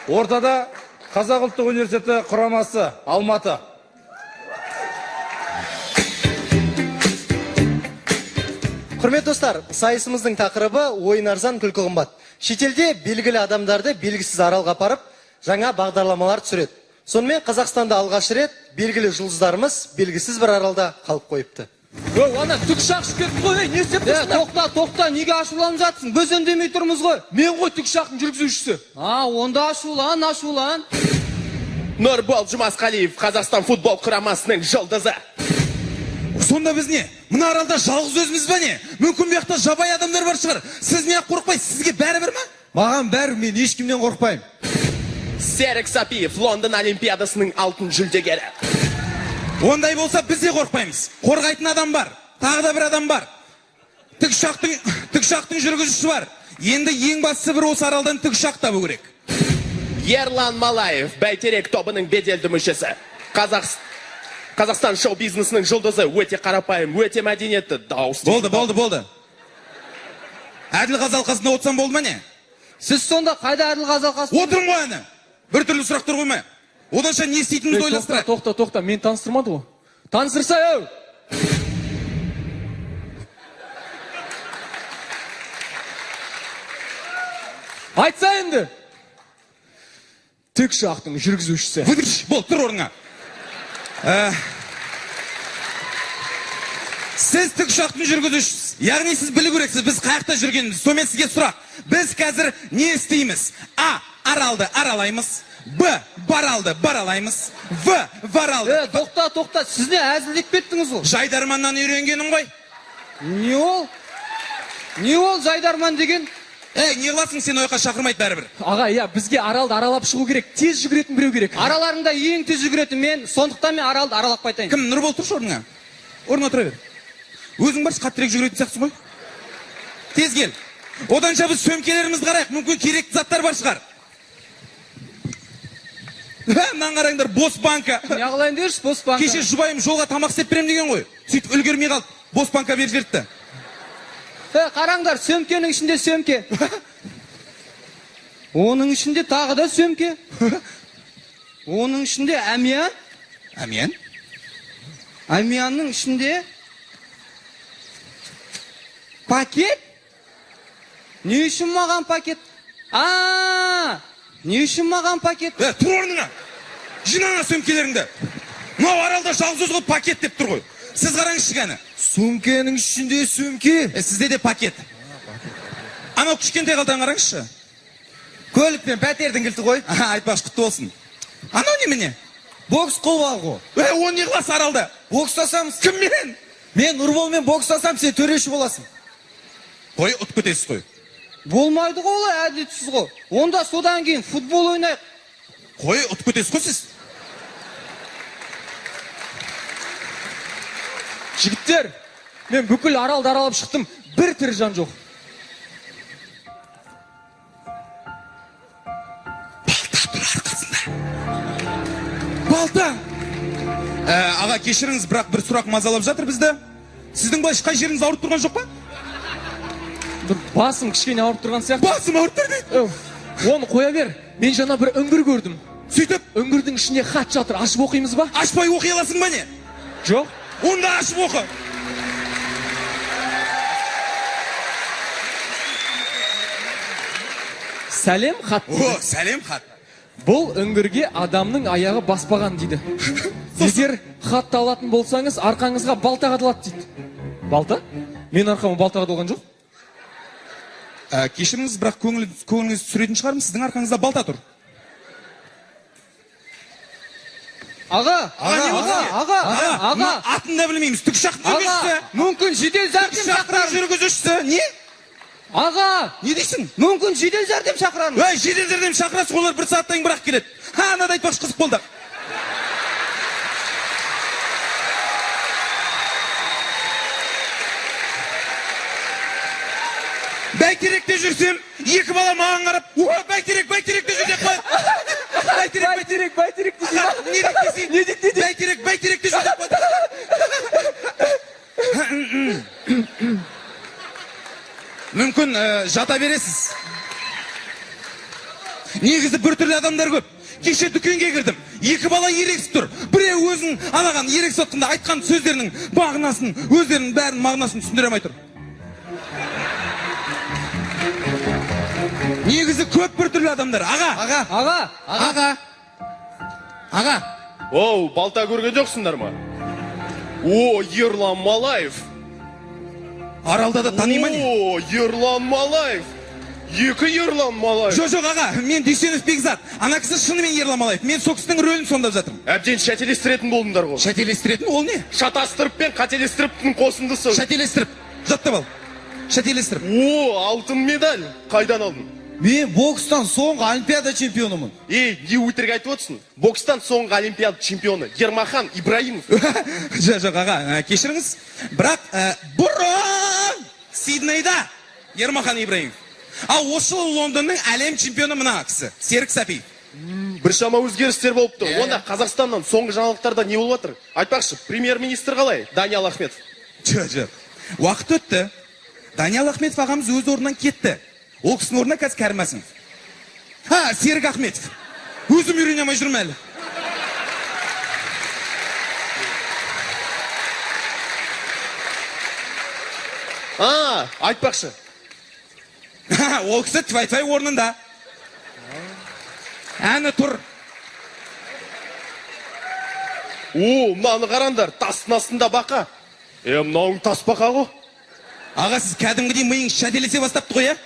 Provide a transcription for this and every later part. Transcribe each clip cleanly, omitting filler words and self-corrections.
Ортада Қазақ ұлттық университеті құрамасы Алматы. Құрметті достар, сайысымыздың тақырыбы ойын арзан, күлкі қымбат. Шетелде белгілі адамдарды белгісіз аралға апарып, жаңа бағдарламалар түсіреді. Сонымен Қазақстанда алғаш рет белгілі жұлдыздарымыз белгісіз бір аралда қалып қойыпты. Өй, ана тікұшақ ұшып кетті ғой, ей, не істеп тұрсың? Тоқта, тоқта, неге ашуланып жатсың? Біз үндемей тұрмыз ғой. Мен ғой тікұшақтың жүргізушісі. А, онда ашулан, ашулан. Нұрбол Жұмасқалиев, Қазақстан футбол құрамасының жұлдызы. Сонда біз не? Мына аралда жалғыз өзіміз ба не? Мүмкін бұл жақта жабайы адамдар бар шығар. Сіз не қорықпайсыз? Сізге бәрібір ма? Маған бәрібір, мен ешкімнен қорықпаймын. Серік Сапиев, Лондон Олимпиадасының алтын жүлдегері. Ондай болса біз де қорықпаймыз. Қорғайтын адам бар. Тағы да бір адам бар. Тікұшақтың жүргізушісі бар. Енді ең бастысы бір осы аралдан тікұшақ табу керек. Ерлан Малаев, Бәйтерек тобының беделді мүшесі. Қазақстан шоу-бизнесінің жұлдызы, өте қарапайым, өте мәдениетті, дауыс. Болды, болды, болды. Әділ қазы алқасында отырсам болды ма не? Сіз сонда қайда әділ қазы алқасында? Отырмын ғой әні. Бір түрлі сұрақтар қойма. Оданша не істейтінімізді ойластырайық. Тоқта, тоқта, мен таныстырмады ғой. Таныстырса, әу! Айтса енді. Тікұшақтың жүргізушісі. Выдырш, бол, тұр орныңа. Сіз тікұшақтың жүргізушісі. Яғни сіз білу керексіз, біз қаяқта жүргенімізді. Сонымен сізге сұрақ. Біз қазір не істейміз? А, аралды аралаймыз. Б, баралды баралаймыз. В, варалды. Тоқта, тоқта, сіз не әзілдеп кеттіңіз ғой? Жайдарманнан үйренгенім ғой. Не ол? Не ол жайдарман деген? Ей, не қыласың, сен ойқа шақырмайды бәрібір. Аға, иә, бізге аралды аралап шығу керек. Тез жүгіретін біреу керек. Араларында ең тез жүгіретін мен, сондықтан мен аралды аралап қайтайын. Кім, Нұрбол, тұршы орныңа. Орныңа тұра бер. Өзің баршы, қаттырақ жүгіретін сияқтысың ғой. Тез кел. Оданша біз сөмкелерімізді қарайық, мүмкін керекті заттар бар шығар. Мынаны қараңдар, бос банка. Не қылайын дерші, бос банка. Кеше жұбайым жолға тамақ істеп беремін деген ғой. Сөйтіп үлгермей қалды, бос банка беріп жіберіпті. Қараңдар, сөмкенің ішінде сөмке. Оның ішінде тағы да сөмке. Оның ішінде әмиян. Әмиян? Әмиянның ішінде пакет. Не үшін маған пакет? А, не үшін маған пакет? Тұр орныңа. Жинаңа сөмкелеріңді. Мынау аралда жалғыз өзі ғой пакет деп тұр ғой. Сіз қараңызшы кәні. Сөмкенің ішінде сөмке. Сізде де пакет. Анау кішкентай қалтаны қараңызшы. Көлік пен пәтердің кілті ғой. Айтпақшы, құтты болсын. Анау немене? Бокс қолбағы ғой. Оны не қыласың аралда? Бокстасамыз. Кіммен? Мен Нұрболмен бокстасам, сен төреші боласың. Қой, ұтып кетесіз ғой. Болмайды ғой олай, әділетсіз ғой. Онда содан кейін футбол ойнайық. Қой, ұтып кетесіз ғой сіз. Жігіттер, мен бүкіл аралды аралап шықтым, бір тірі жан жоқ. Балта тұр арқасында. Балта! Аға, кешіріңіз, бірақ бір сұрақ мазалап жатыр бізді. Сіздің былай қай жеріңіз ауырып тұрған жоқ па? Бір басым кішкене ауырып тұрған сияқты. Басым ауырып тұр дейді. Оны қоя бер. Мен жаңа бір үңгір көрдім. Сөйтіп? Үңгірдің ішінде хат жатыр. Ашып оқимыз ба? Ашпай оқи аласың ба не? Жоқ. Онда ашып оқы. Сәлем хат. О, сәлем хат. Бұл үңгірге адамның аяғы баспаған дейді. Егер хатты алатын болсаңыз, арқаңызға балта қадалады дейді. Балта? Мен арқама балта қадалған жоқ. Кешіріңіз, бірақ көңіліңізді түсіретін шығармын, сіздің арқаңызда балта тұр. Аға, аға, аға, аға. Атын да білмейміз. Тікұшақтың жүргізушісі. Мүмкін жедел жәрдем шақырармыз. Жүргізушісі. Не? Аға. Не дейсің? Мүмкін жедел жәрдем шақырармыз. Өй, жедел жәрдем шақырасың, олар бір сағаттан кейін бірақ келеді. Ха, анада айтпақшы қызық болды. Бәйтеректе жүрсем, екі бала маған қарап, «Уа, Бәйтерек, Бәйтеректе жүр» деп қояды. Бәйтерек, Бәйтерек, Бәйтерек дейді. Не дейді десей? Не дейді, не дейді? Бәйтерек, Бәйтеректе жүр деп қояды. Мүмкін жата бересіз. Негізі біртүрлі адамдар көп. Кеше дүкенге кірдім. Екі бала ерегісіп тұр. Біреу өзін анаған ерегісіп отқанда айтқан сөздерінің мағынасын, өздерінің бәрін мағынасын түсіндіре алмай тұр. Негізі көп біртүрлі адамдар. Аға. Аға. Аға. Аға. Аға. Оу, балта көрген жоқсыңдар ма? О, Ерлан Малаев. Аралда да тани ма не? О, Ерлан Малаев. Екі Ерлан Малаев. Жоқ, жоқ, аға, мен Дүйсенов Бекзат. Ана кісі шынымен Ерлан Малаев. Мен сол кісінің рөлін сомдап жатырмын. Әбден шәтелестіретін болдыңдар ғой. Шәтелестіретін ол не? Шатастырып пен қателестіріптің қосындысы. Шәтелестіріп. Жаттап ал. Шәтелестіріп. О, алтын медаль. Қайдан алдың? Мен бокстан соңғы олимпиада чемпионымын. Ей, не өтірік айтып отырсың? Бокстан соңғы олимпиада чемпионы Ермахан Ибраимов. Жоқ, жоқ, аға, кешіріңіз. Бірақ бұрын Сиднейда Ермахан Ибраимов. Ал осы жылы Лондонның әлем чемпионы мына кісі, Серік Сәпиев. Біршама өзгерістер болыпты. Онда Қазақстаннан соңғы жаңалықтарда не болып жатыр? Айтпақшы, премьер-министр қалай? Даниал Ахметов. Жоқ, жоқ. Уақыт өтті. Даниал Ахметов ағамыз өз орнынан кетті. Ол кісінің орнына қазір Кәрім Мәсімов. Ха, Серік Ахметов. Өзім үйрене алмай жүрмін әлі. А, айтпақшы. Ол кісі твай-твай орнында. Әні тұр. О, мынаны қараңдар, тастың астында бақа. Мынауың тас бақа ғой. Аға, сіз кәдімгідей миыңыз шәтелесе бастапты ғой, ә?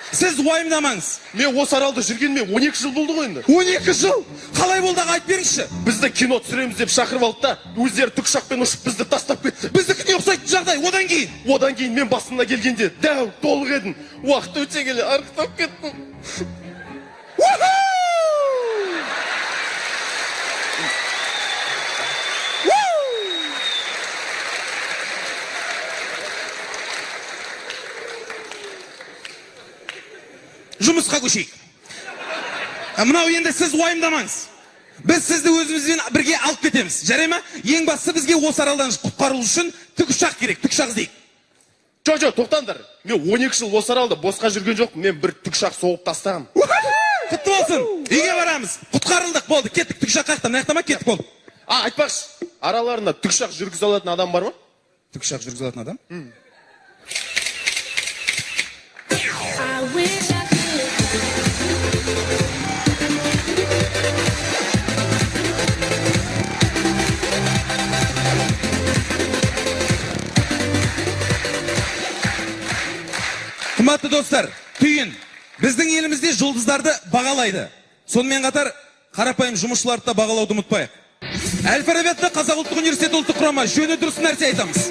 Сіз уайымдамаңыз. Мен осы аралда жүргеніме 12 жыл болды ғой енді. 12 жыл? Қалай болды, аға, айтып беріңізші. Бізді кино түсіреміз деп шақырып алды да, өздері тікұшақпен ұшып бізді тастап кетті. Біздікіне ұқсайтын жағдай, одан кейін? Одан кейін мен басына келгенде дәу толық едім. Уақыт өте келе арықтап кеттім. Жұмысқа көшейік. Мынау енді сіз уайымдамаңыз. Біз сізді өзімізбен бірге алып кетеміз. Жарай ма? Ең бастысы бізге осы аралдан құтқарылу үшін тікұшақ керек. Тікұшақ іздейік. Жоқ, жоқ, тоқтаңдар. Мен 12 жыл осы аралда босқа жүрген жоқпын. Мен бір тікұшақ соғып тастағам. Құтты болсын. Үйге барамыз. Құтқарылдық, болды. Кеттік. Тікұшақ қаяқта? Мына жақта ма? Кеттік, болды. А, айтпақшы, араларында тікұшақ жүргізе алатын адам бар ма? Тікұшақ жүргізе алатын адам? Қымбатты достар, түйін. Біздің елімізде жұлдыздарды бағалайды. Сонымен қатар қарапайым жұмысшыларды да бағалауды ұмытпайық. Әл-Фараби атындағы Қазақ ұлттық университеті ұлттық құрама жөні дұрыс нәрсе айтамыз.